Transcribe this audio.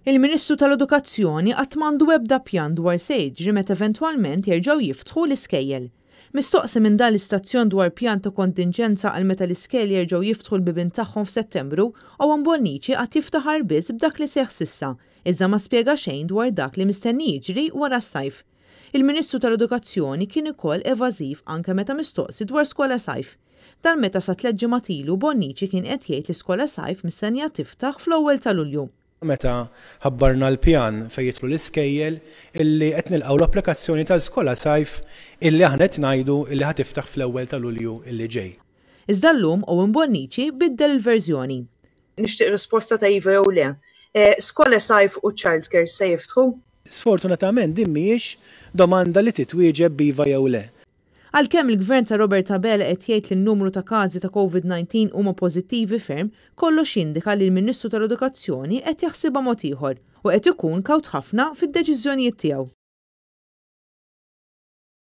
Il-Ministru tal-Edukazzjoni qatt m'għandu ebda pjan dwar se jiġri meta eventwalment jerġgħu jiftħu l-iskejjel. Mistoqsi minn dan l-istazzjon dwar pjan ta' kontinġenza għal meta l-iskejjel jerġgħu jiftħu l-bibien tagħhom f'Settembru, Owen Bonnici qagħad jiftaħar biss b'dak li seħħ s'issa, iżda ma spjega xejn dwar dak li mistenni jiġri wara s-sajf. Il-Ministru tal-Edukazzjoni kien ukoll evażiv anke meta mistoqsi dwar Skola Sajf. Dan meta sa tlett ġimgħat ilu Bonnici kien qed jgħid li Skola Sajf mistennija tiftaħ fl-ewwel ta' Lulju. Meta ħabbarna l-pjan fejn jidħlu l-iskejjel illi qed nilqgħu l-applikazzjoni tal-Skola Sajf illi aħna qed ngħidu illi ħa tiftaħ fl-ewwel ta' Lulju illi ġej. Iżda llum Owen Bonnici biddel il-verżjoni. Nixtieq risposta ta' iva jew le. Skola Sajf u childcare se jiftħu? Sfortunatament din mhijiex domanda li titwieġeb b'iva jew le. Għalkemm il-Gvern ta' Robert Abela qed jgħid li n-numru ta' każi ta' Covid-19 huma pożittivi ferm, kollox jindika li l-Ministru tal-Edukazzjoni qed jaħsibha mod ieħor u qed ikun kawt ħafna fid-deċiżjonijiet tiegħu.